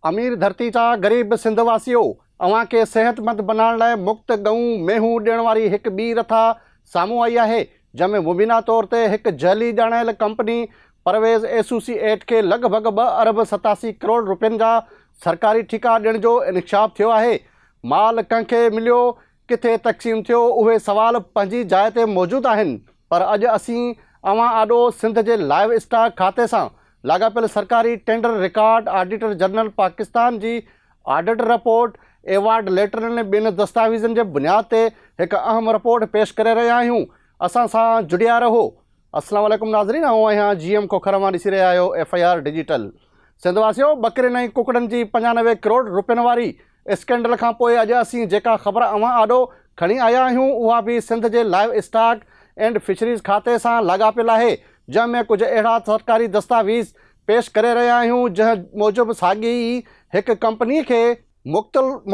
امير ڌرتي جا غريب سنڌ واسيو! اوهان کي صحتمند بنائڻ لاء مفت ڳئون، مينهون ڏيڻ واري هڪ ٻي رٿا سامهون آئي آهي، جنهن ۾ مبينا طور تي هڪ جعلي ڄاڻايل ڪمپني پرويز ايسوسي ايٽ کي لڳ ڀڳ ٻه ارب 87 ڪروڙ رپين جا سرڪاري ٺيڪا ڏيڻ جو انڪشاف ٿيو آهي. مال ڪنهن کي مليو، ڪٿي تقسيم ٿيو، اهي سوال پنهنجي جاء تي موجود آهن پر اڄ اسين اوهان آڏو سنڌ جي لائيو اسٽاڪ کاتي سان لاڳاپيل سرڪاري tender record, auditor general Pakistan جي آڊٽ رپورٽ، ايوارڊ ليٽرن ۽ ٻين دستاويزن جي بنياد تي هڪ اهم رپورٽ پيش ڪري رهيا آهيون. اسان سان جڙيا رهو. السلام عليڪم ناظرين آئون آهيان جي ايم کوکر اوهان ڏسي رهيا آهيو F I R digital Sindh واسيو ٻڪرين ۽ ڪڪڙن جي 95 ڪروڙ روپين واري اسڪينڊل کان پوء اڄ اسين جيڪا خبر اوهان آڏو کڻي آيا آهيون اها به سنڌ جي لائيو اسٽاڪ اينڊ فشريز کاتي سان لاڳاپيل آهي جنهن ۾ ڪجهه اهڙا سرڪاري دستاويز پيش ڪري رهيا آهيون جنهن موجب ساڳي ئي هڪ ڪمپني کي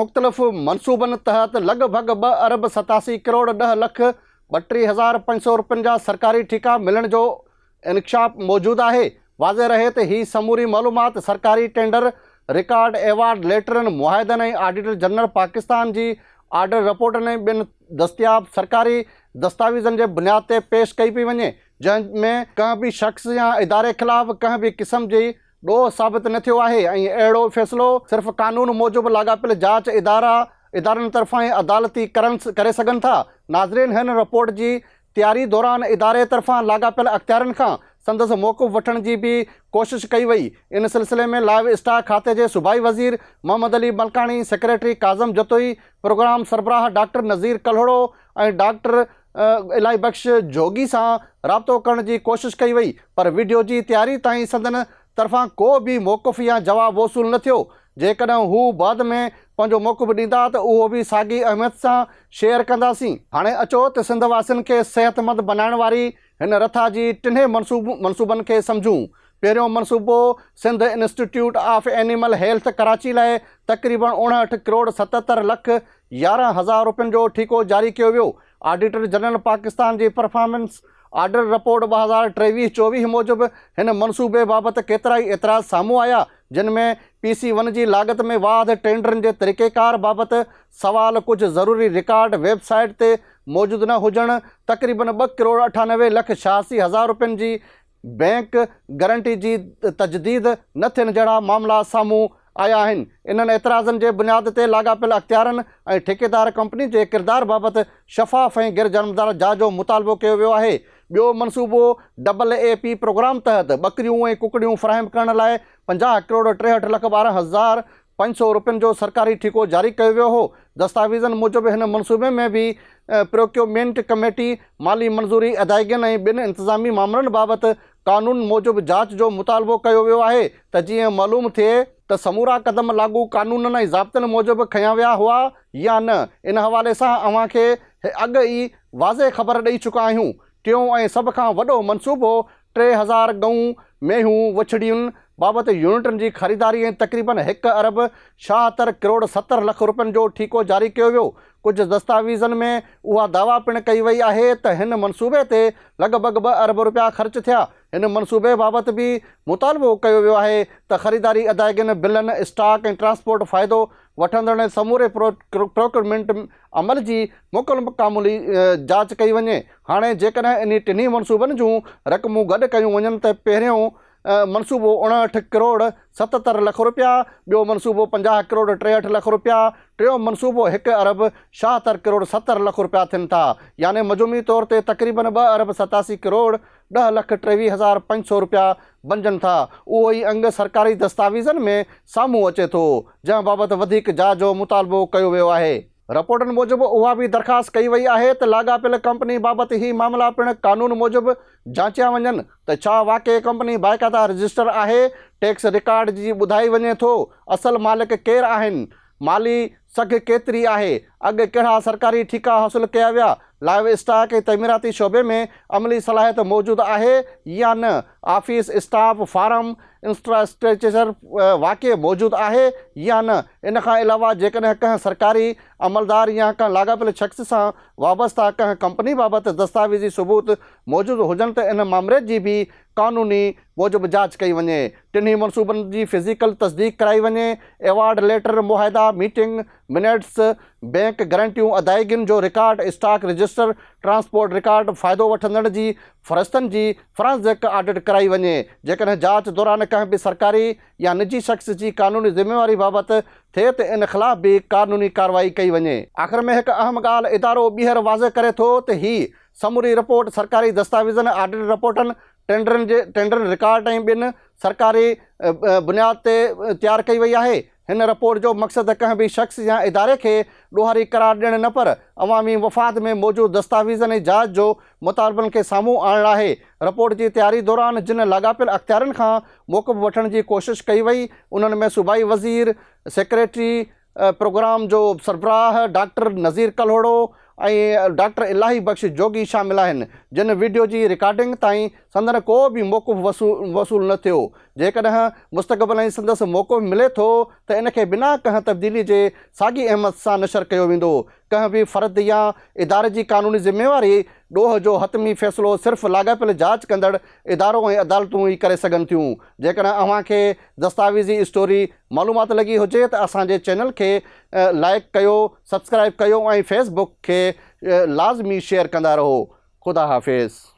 مختلف منصوبن تحت لڳ ڀڳ ٻه ارب 87 ڪروڙ 10 لک 32 هزار 500 رپين جا سرڪاري ٺيڪا ملڻ جو انڪشاف موجود آهي. واضح رهي ته هي سموري معلومات سرڪاري ٽينڊر رڪارڊ، ايوارڊ ليٽرن، معاهدن ۽ آڊيٽر جنرل پاڪستان جي آڊٽ رپورٽن ۽ ٻين دستياب سرڪاري دستاويزن جي بنياد تي پيش ڪئي پئي وڃي جنهن ۾ ڪنهن به شخص يا اداري خلاف ڪنهن به قسم جي ڏوهه ثابت نه ٿيو آهي ۽ اهڙو فيصلو صرف قانون موجب لاڳاپيل جاچ ادارا ادارن طرفان ۽ عدالتي ڪرن ڪري سگهن ٿا. ناظرين هن رپورٽ جي تياري دوران اداري طرفان لاڳاپيل اختيارين کان سندس موقف وٺڻ جي به ڪوشش ڪئي وئي. ان سلسلي ۾ لائيو اسٽاڪ کاتي جي صوبائي وزير محمد علي ملڪاڻي، سيڪريٽري ڪاظم جتوئي، پروگرام سربراهه ڊاڪٽر نذير ڪلهوڙو ۽ ڊاڪٽر الاهي بخش جوڳي سان رابطو ڪرڻ جي ڪوشش ڪئي وئي پر وڊيو جي تياري تائين سندن طرفان ڪو به موقف يا جواب وصول نه ٿيو، جيڪڏهن هو بعد ۾ پنهنجو موقف ڏيندا ته اهو به ساڳي اهميت سان شيئر ڪنداسين. هاڻي اچو ته سنڌ واسين کي صحتمند بنائڻ واري هن رٿا جي ٽنهي منصوبن کي سمجهون. پهريون منصوبو Sindh institute of animal health Karachi لاء تقريبن 59 ڪروڙ 77 لک 11 هزار روپين جو ٺيڪو جاري ڪيو ويو. آڊيٽر جنرل پاڪستان جي پرفارمنس آڊٽ رپورٽ 2023 24 موجب هن منصوبي بابت ڪيترائي اعتراض سامهون آيا جن ۾ پي سي ون جي لاڳت ۾ واڌ، ٽينڊرن جي طريقيڪار بابت سوال، ڪجهه ضروري رڪارڊ ويب سائيٽ تي موجود نه هجڻ، تقريبن ٻه ڪروڙ 98 لک 86 هزار روپين جي بئنڪ گارنٽي جي تجديد نه ٿيڻ جهڙا معاملا سامهون آيا آهن. انهن اعتراضن جي بنياد تي لاڳاپيل اختيارن ۽ ٺيڪيدار ڪمپني جي ڪردار بابت شفاف ۽ غيرجانبدار جاچ جو مطالبو ڪيو ويو آهي. ٻيو منصوبو ڊبل اي پي پروگرام تحت ٻڪريون ۽ ڪڪڙيون فراهم ڪرڻ لاء 50 ڪروڙ 63 لک 12 هزار 500 روپين جو سرڪاري ٺيڪو جاري ڪيو ويو هو. دستاويزن موجب هن منصوبي ۾ به پروڪيومينٽ ڪميٽي مالي منظوري، ادائيگين ۽ ٻين انتظامي مامرن بابت قانون موجب جاچ جو مطالبو ڪيو ويو آهي ته جيئن معلوم ٿئي ته سمورا قدم لاڳو قانونن ۽ ضابطن موجب کنيا ويا هئا يا نه. ان حوالي سان اوهان کي اڳ ئي واضح خبر ڏئي چڪا آهيون. ٽيون ۽ سڀ کان وڏو منصوبو 3000 ڳئون، مينهون، وڇڙين بابت يونٽن جي خريداري ۽ تقريبن هڪ ارب 76 ڪروڙ 70 لک روپين جو ٺيڪو جاري ڪيو ويو. ڪجهه دستاويزن ۾ اها دعويٰ پڻ ڪئي وئي آهي ته هن منصوبي تي لڳ ڀڳ ٻه ارب روپيا خرچ ٿيا. هن منصوبي بابت به مطالبو ڪيو ويو آهي ته خريداري ادائيگين، بلن، اسٽاڪ ۽ ٽرانسپورٽ فائدو وٺندڙن ۽ سموري پروڪيورمينٽ عمل جي مڪمل جاچ ڪئي وڃي. هاڻي جيڪڏهن انهي ٽنهي منصوبن جون رقمون گڏ ڪيون وڃن ته پهريون منصوبو 59 ڪروڙ 77 لک روپيا، ٻيو منصوبو 50 ڪروڙ 63 لک روپيا، ٽيون منصوبو هڪ ارب 76 ڪروڙ 70 لک روپيا ٿين ٿا. يعني مجموعي طور تي تقريبن ٻه ارب 87 ڪروڙ 10 لک 23 هزار 500 روپيا بنجن ٿا. اهو ئي انگ سرڪاري دستاويزن ۾ سامهون اچي ٿو، جنهن بابت وڌيڪ جاچ جو مطالبو ڪيو ويو آهي. رپورٽن موجب اها به درخواست ڪئي وئي آهي ته لاڳاپيل ڪمپني بابت هي معاملا پڻ قانون موجب جاچيا وڃن ته ڇا واقعي ڪمپني باقاعده رجسٽر آهي، ٽيڪس رڪارڊ جي ٻڌائي وڃي ٿو، اصل مالڪ ڪير آهن، مالي سگهه ڪيتري آهي، اڳ ڪهڙا سرڪاري ٺيڪا حاصل ڪيا ويا، لائيو اسٽاڪ ۽ تعميراتي شعبي ۾ عملي صلاحيت موجود آهي يا نه، آفيس اسٽاف، فارم. انفراسٽرڪچر واقعي موجود آهي يا نه. ان کان علاوه جيڪڏهن ڪنهن سرڪاري عملدار يا ڪنهن لاڳاپيل شخص سان وابسته ڪنهن ڪمپني بابت دستاويزي ثبوت موجود هجن ته ان مامري جي به قانوني موجب جاچ ڪئي وڃي. ٽنهي منصوبن جي فزيڪل تصديق ڪرائي وڃي. ايوارڊ ليٽر، معاهدا، ميٽنگ منٽس، بئنڪ گرنٽيون، ادائيگين جو record, stock register, transport record, فائدو وٺندڙ جي فهرستن جي فرانزڪ آڊٽ ڪرائي وڃي. جيڪڏهن جاچ دوران ڪنهن به سرڪاري يا نجي شخص جي قانوني ذميواري بابت ٿئي ته ان خلاف به قانوني ڪارروائي ڪئي وڃي. آخر ۾ هڪ اهم ڳالهه ادارو ٻيهر واضح ڪري ٿو ته هي سموري رپورٽ سرڪاري دستاويزن، آڊٽ رپورٽن، ٽينڊرن جي ٽينڊر رڪارڊ ۽ ٻين سرڪاري بنياد تي تيار ڪئي وئي آهي. هن رپورٽ جو مقصد ڪنهن به شخص يا اداري کي ڏوهاري قرار ڏيڻ نه پر عوامي مفاد ۾ موجود دستاويزن ۽ جاچ جو مطالبن کي سامهون آڻڻ آهي. رپورٽ جي تياري دوران جن لاڳاپيل اختيارين کان موقف وٺڻ جي ڪوشش ڪئي وئي انهن ۾ صوبائي وزير، سيڪريٽري، پروگرام جو سربراهه ڊاڪٽر نذير ڪلهوڙو ۽ ڊاڪٽر الاهي بخش جوڳي شامل آهن، جن وڊيو جي رڪارڊنگ تائين سندن ڪو به موقف وصول نه ٿيو. جيڪڏهن مستقبل ۽ سندس موقف ملي ٿو ته ان کي بنا ڪنهن تبديلي جي ساڳي اهميت سان نشر ڪيو ويندو. ڪنهن به فرد يا اداري جي قانوني ذميواري ڏوهه جو حتمي فيصلو صرف لاڳاپيل جاچ ڪندڙ ادارو ۽ عدالتون ئي ڪري سگهن ٿيون. جيڪڏهن اوهان کي دستاويزي اسٽوري معلومات لڳي هجي ته اسان جي چينل کي لائيڪ ڪيو سبسڪرائيب ڪيو ۽ فيس بڪ کي لازمي شيئر ڪندا رهو خدا حافظ.